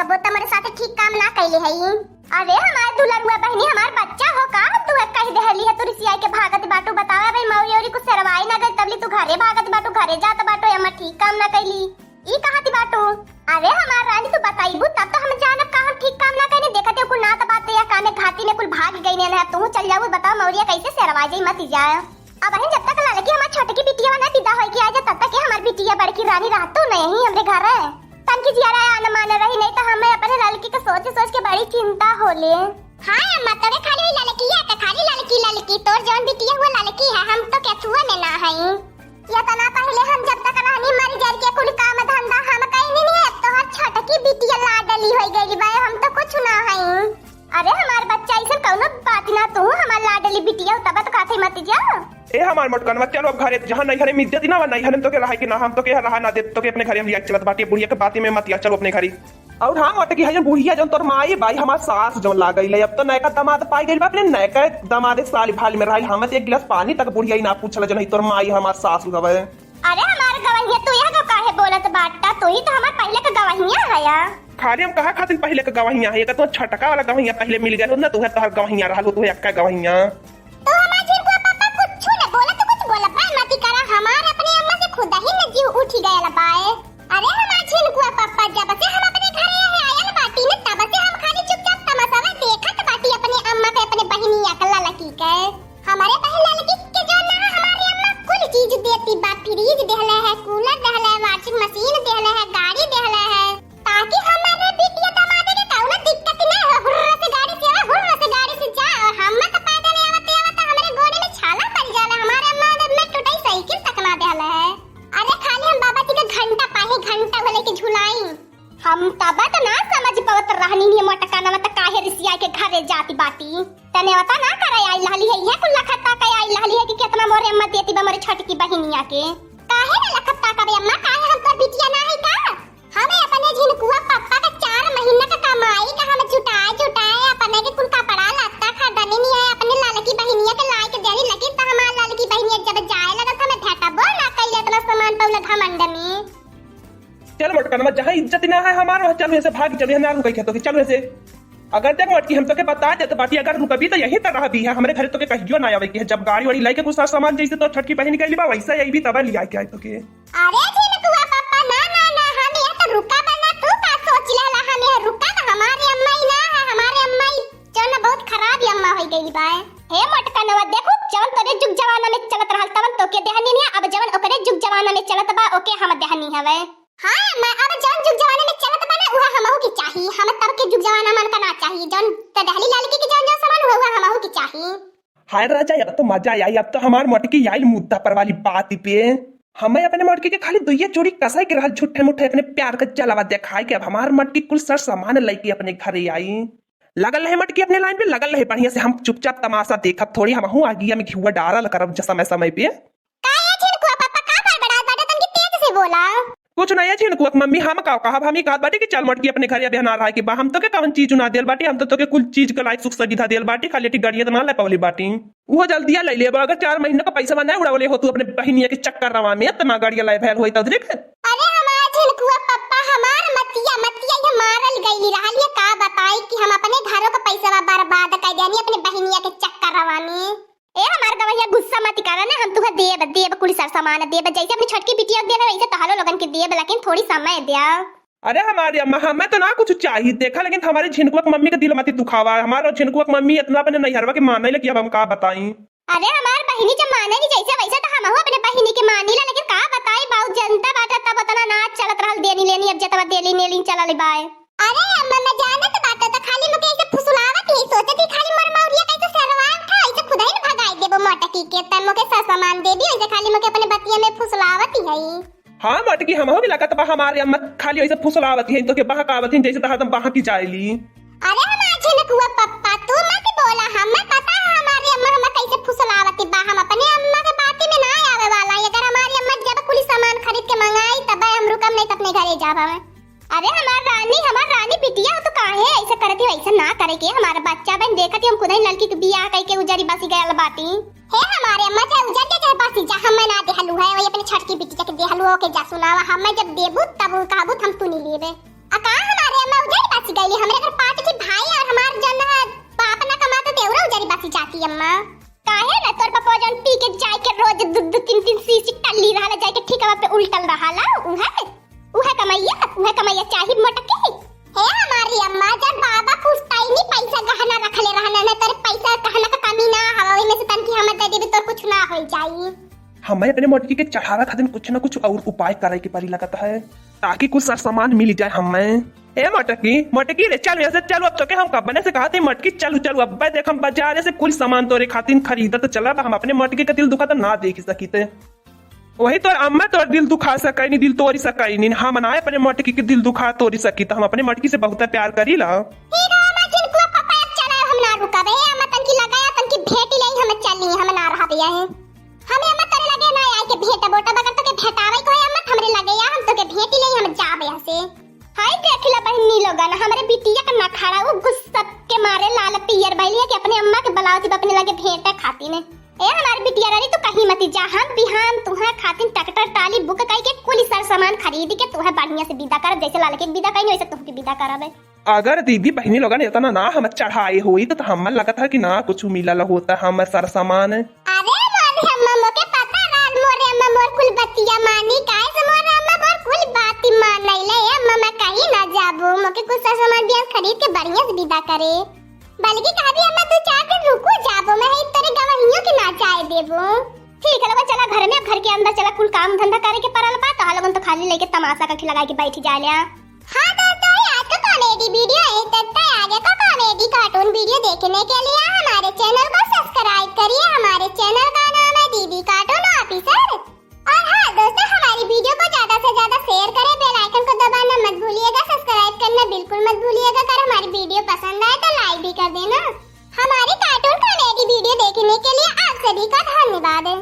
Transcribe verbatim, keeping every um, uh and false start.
कबो त हमरे साथे ठीक काम ना कइले हई। अरे हमार दुलरुआ बहिनी, हमार बच्चा हो का, तू कहि देहली है, तू रिसियाई के भागत बाटू, बतावा भाई, मौरी औरी कुछ सेरवाई ना गई, तबली तू घरे भागत बाटू, घरे जात बाटू, अम्मा ठीक काम ना कइली, ई कहत बाटू। अरे हमार रानी, तू बताइबू तब तो हम जानब का हम ठीक काम ना कइनी, देखत हो कुल नात बात या कामे घाती में कुल भाग गई ने, तू चल जाबू, बताओ मौरिया कैसे सेरवा जाई, मत जा। अबहिन जब तक ललकी हमार छोटकी बिटिया ना विदा होई के आ जा, तब तक के हमार बिटिया बड़की रानी रहतू नहीं हमरे घर। तनकी जियारा आन मान रही, नहीं तो हमें अपने ललकी के सोच सोच के बड़ी चिंता होले। हाँ अम्मा, तोरे खाली वही ललकिया के, खाली ललकी ललकी, तोर जौन बिटिया हुआ ललकी है, हम तो केथुआ में ना हई। ये तना पहले हम जब तक रहनी मर जर के कुल काम धंधा हम कइनी नहीं, अब तोहर छोटकी बिटिया लाडली होई गई बा, हम तो कुछ ना हई। अरे हमार बच्चा, ऐसन कौनो बात ना, तू हमार लाडली बिटिया, तब तो काथे मत जा। ए हमार मोटकनवा, चलो अब घरे, जहाँ नैहरे में इज्जत ही ना बा, नैहरे में तोके रहे के ना, हम तोके रहा ना दे, तोके अपने घरे हम लिया चलत बाटी, बुढ़िया के बाती में मत लिया, चलो अपने घरे। और हाँ मोटकी, है जौन बुढ़िया जौन तोर माई बाई हमार सास जौन लागल है, अब तो नयका दामाद पाई गइल बा, अपने नयका दामाद के साली भाली में रहल, हम तो एक गिलास पानी तक बुढ़िया ही ना पूछल, जौन है तोर माई हमार सास हवे। अरे हमार गवहिया, तू यह का काहे बोलत बाटा? तू ही तो हमार पहले का गवहिया है या। खाली हम कहा खातिर पहले का गवहिया है, एक तो छटका वाला गवहिया पहले मिल गया ना, तू है तोहर गवहिया रहल, तू है अक्का गवहिया। तू हमार झिनकुआ पापा कुछ न बोला, तू कुछ बोला बा मती करा, हमार अपने अम्मा से खुद ही न जीव उठी गयल बाए। अरे हमार झिनकुआ पापा, जब से हम अपने घरे आए आयल बाटी न, तब से हम खाली चुपचाप तमाशावा देखत बाटी अपने अम्मा के, अपने बहिनी अकला लकी के। हमारे बहिन ललकी के जो ना हमारी अम्मा कुल चीज देती बा, फ्रिज देहले है, कूलर देहले है, वॉशिंग मशीन देहले है, गाड़ी देहले है, ताकि हमारे बिटिया दामादे के कौनो दिक्कत ना हो। हुर्र से गाड़ी से आवे, हुर्र से गाड़ी से जा, और हम तो पैदल आवते आवते हमारे गोड़े में छाला पड़ जाला। हमारे अम्मा ने मोटरसाइकिल तक ना देहले है। अरे खाली हम बाबा जी के घंटा पाए, घंटा भले के झुलाई। हम तब त ना समझ पावत रहनी, ये मोटका नवा त काहे रिसिया के घरे जाती बाटी। तने पता ना करे आई लहली है, ये कुल लखता के आई लहली है कि कितना मोरे अम्मा देती बा मोरे छोटकी बहिनिया के। काहे ना लखता करे अम्मा, काहे हम तोर बिटिया ना है का? हमें अपने झिनकुआ पप्पा का चार महीना का कमाई का हम जुटाए जुटाए अपने के कुल कपड़ा लत्ता खरीदनी नहीं है, अपने ललकी बहिनिया के लाई के देनी, लेकिन तो हमार ललकी बहिनिया जब जाए लगल तो हमें भेटबो ना कइले इतना सामान पौला घमंड में। चल मोटकनवा, जहाँ इज्जत ना है हमार, वहाँ चल, यहाँ से भाग, चल, यहाँ ना रुकै के तोके, चल यहाँ से। अगर देख मोटकी, हम तोके बता देत बाटी, अगर रुकबी तो यही तरह भी है, हमरे घरे तोके कहियो ना आवे के है। जब गाड़ी वाड़ी लाइके कुछ सामान जैसे तो छोटकी बहिन कहली बा, वैसे अइबी तब लिया के आई तोके। अरे झिनकुआ पप्पा, ना, ना, ना, हम यहाँ तो रुका बा ना, तू का सोच लेला, हम यहाँ रुका बा, हमारे अम्मा ही ना है, हमारे अम्मा ही जौन बहुत खराब अम्मा होई गई बा। हे मोटकनवा, देखू, जवन तोरे जुग जमाना में चलत रहल, तवन तोके देहनी नहीं, अब जवन ओकरे जुग जमाना में चलत बा, ओके हम देहनी हवे। हाँ, मैं अब जवन जुग जमाना में चलत बा ना, उहे हमहू के चाही। हम तब के जुग जमाना मन का ना चाही। जौन ते देहली ललकी के जौन जौन सामान हुआ, उहे हमहू के चाही। हाय राजा, अब तो मजा आई, अब तो हमार मोटकी आइल मुद्दा पर वाली बात पे। हमें अपने मोटकी के खाली दुइये चूड़ी कसै के रहल, झूठे मूठे अपने प्यार का जलवा देखाए के। अब हमार मोटकी कुल सर सामान लइके अपने घरे आई। लगल रहे मटकी अपने लाइन पे, लगल रहे बढ़िया से। हम चुपचाप तमाशा देखब, थोड़ी हमहू आगिया में घिउवा डारल करब ज-, समय समय पे। का ये झिनकुआ पापा, का बड़बड़ात बाटे? तनकी तेज से बोला। कुछ ना ये झिनकुआ के मम्मी, हम का कहब, हम ही कहत बाटे कि चल मटकी अपने घरे अबे ना रहे के बा। हम तोके कवन चीज ना देल बाटी, हम तो तोके कुल चीज के लायक सुख सुविधा देल बाटी, खाली एठी गड़िया त ना ले पवले बाटी। उहो जल्दिया ले लेबा, अगर चार महीना का पैसा ना उड़ावले हो तू अपने बहिनिया के चक्कर रवा में, त ना गड़िया लाए भैल होई त देख। अरे हमार झिनकुआ पप्पा, हमार मतिया, मतिया ये मारल गईली रहल, ये का बताई कि हम अपने घरों का पैसा बर्बाद कर देनी अपने बहिनिया के चक्कर रवा में। ए हमार गवैया, गुस्सा मत करा ना, हम तुहे देब, देब कुल सर सामान देब, जैसे अपनी छोटकी बिटिया के देना वैसे तोहरो लोगन के देब, लेकिन थोड़ी समय द्या। अरे हमारे अम्मा, हमें तो ना कुछ चाहिए देखा, लेकिन हमारे झिनकुआ के मम्मी का दिल मत दुखावा। हमारे झिनकुआ के मम्मी इतना अपने नैहरवा के माने ले कि अब हम का बताई। अरे हमार बहिनी जब माने नहीं जैसे वैसे तो हमहू अपने बहिनी के मानी ला, लेकिन का बताई बाऊ, जनता बाटा तब उतना नाच चलत रहल, देनी लेनी अब जतवा देली नेली चलल बाय। अरे अम्मा, मैं जानत बाटे तो खाली मुके ऐसे फुसलावत ही, सोचत ही खाली मोर मौरिया कैसे सरवा उठा, ऐसे खुदाई न भगाई देबो मोटकी के, तब मुके सर सामान देबी, ऐसे खाली मुके अपने बतिया में फुसलावत ही है। हाँ मटकी, हमहू भी लगत बा हमारे अम्मा खाली ऐसे फुसलावत ही, तो के बहकावत ही, जैसे तो हरदम बहकी जाएली। अरे हमार झिनकुआ पप्पा, तू मत बोला, हमें पता है हमारी अम्मा हमें कैसे फुसलावती बा। हम अपने अम्मा के बाती में ना आवे वाला है। अगर हमारी अम्मा जब कुली सामान खरीद के मंगाई, तब हम रुकम नहीं, तो अपने घरे जाब हमें। अरे हमार रानी, हमार रानी बिटिया, तू काहे ऐसे करती हो? ऐसे ना करे के, हमारा बच्चा बहन देखत ही, हम खुद ही लड़की के बियाह कई के उजरी बसी गयल बाटी। हे हमारे अम्मा, चाहे उजर के चाहे बसी जा, हमें ना देहलू है, वही अपने छोटकी बिटिया के देहलू हो के जा सुनावा, हमें जब देबू तब कहबू हम तू नहीं लेबे। आ का हमारे अम्मा उजर अम्मा, काहे ना तोर पापा जौन पी के जाए के रोज दू दू तीन तीन शीशी टल्ली रहला, जाए के ठीकवा पे उलटल रहला, उहे, उहे कमैया, उहे कमैया चाही मोटकी। हे हमारी अम्मा, जब बाबा कुछ तैनी पैसा गहना रखले रहना ना, तोरे पैसा गहना का कमी ना हवा, ओही में से तनकी हमर दे देबे, तोर कुछ ना होई जाई। हमें अपने मोटकी के चढ़ावे खातिर कुछ ना कुछ और उपाय करे के पड़ी लगत है, ताकि कुछ सर सामान मिल जाए हमें। ए मोटकी, मोटकी रे, चल यहाँ से, चल, अब तोके हम कब्बने से कहत ही, मोटकी, चल, चल, अब देख, हम बाजारे से कुल सामान तोरे खातिर खरीदत चलब, हम अपने मोटकी के दिल दुखा तो ना देख सकित। वही तोर अम्मा तोर दिल दुखा सकैनी, दिल तोरी सकैनी, हम ना अपने मोटकी के दिल दुखा तोरी सकित, हम अपने मोटकी से बहुत प्यार करीला। हे रामा, जिनको पपाया चला, हम ना रुकबे, अम्मा तनकी लगाया, तनकी भेटी ले, हम चली, हम ना रहबे है। हम अम्मा तोरे लगे ना आए के भेटब, ओटब, अगर तोके भेटावे को है अम्मा, हमरे लगे आ, हम तोके भेटी ले, हम जाबे यहाँ से। हाय देख ला बहिनी लोगन, हमरे बिटिया का नखड़ा, वो गुस्सा के मारे लाल पियर भइली है कि अपने अम्मा के बुलावत बा अपने लगे भेंटे खातिर। ए हमार बिटिया रानी, तू कहीं मती जा, हम बिहान तुहार खातिर ट्रैक्टर टाली बुक कई के कुल सर सामान खरीद के तुहे बढ़िया से विदा करब, जैसे लाल के विदा कई वैसे तुहके विदा करब। अगर दीदी बहिनी लोगन इतना ना हम चढ़ाए होई तो, तो हमर लगत है कि ना कुछ मिलल होता हमर सर सामान। अरे मोरे अम्मा, मोके पता रहल, मोरे अम्मा मोर कुल बतिया मानी, काहे से मोरे अम्मा मोर कुल बात ही मान ले। ए अम्मा, मैं कहीं ना जाबो, मोके कुछ सर सामान बिहान खरीद के बढ़िया से विदा करे। बल्कि कहबी अम्मा, दो चार दिन रुको जाबो, मैं ही तोरे गवहियों के ना जाए देबो। ठीक है लोगन, चला घर में, अब घर के अंदर चला, कुल काम धंधा करे के परल बा, तोहा लोगन तो खाली लेके तमाशा का खिलगाए के बैठ जाए लिया। हाँ दोस्तों, आज का कॉमेडी वीडियो यहीं तक था। आगे का कॉमेडी कार्टून वीडियो देखने के लिए हमारे चैनल को सब्सक्राइब करिए। हमारे चैनल का नाम है दीदी कार्टून ऑफिसर। और हाँ दोस्तों, हमारी वीडियो को ज्यादा से ज्यादा शेयर करें, बेल आइकन को दबाना मत भूलिएगा, सब्सक्राइब करना बिल्कुल मत भूलिएगा। अगर हमारी वीडियो पसंद आए तो लाइक भी कर देना। हमारी कार्टून कॉमेडी वीडियो देखने के लिए आप सभी का धन्यवाद।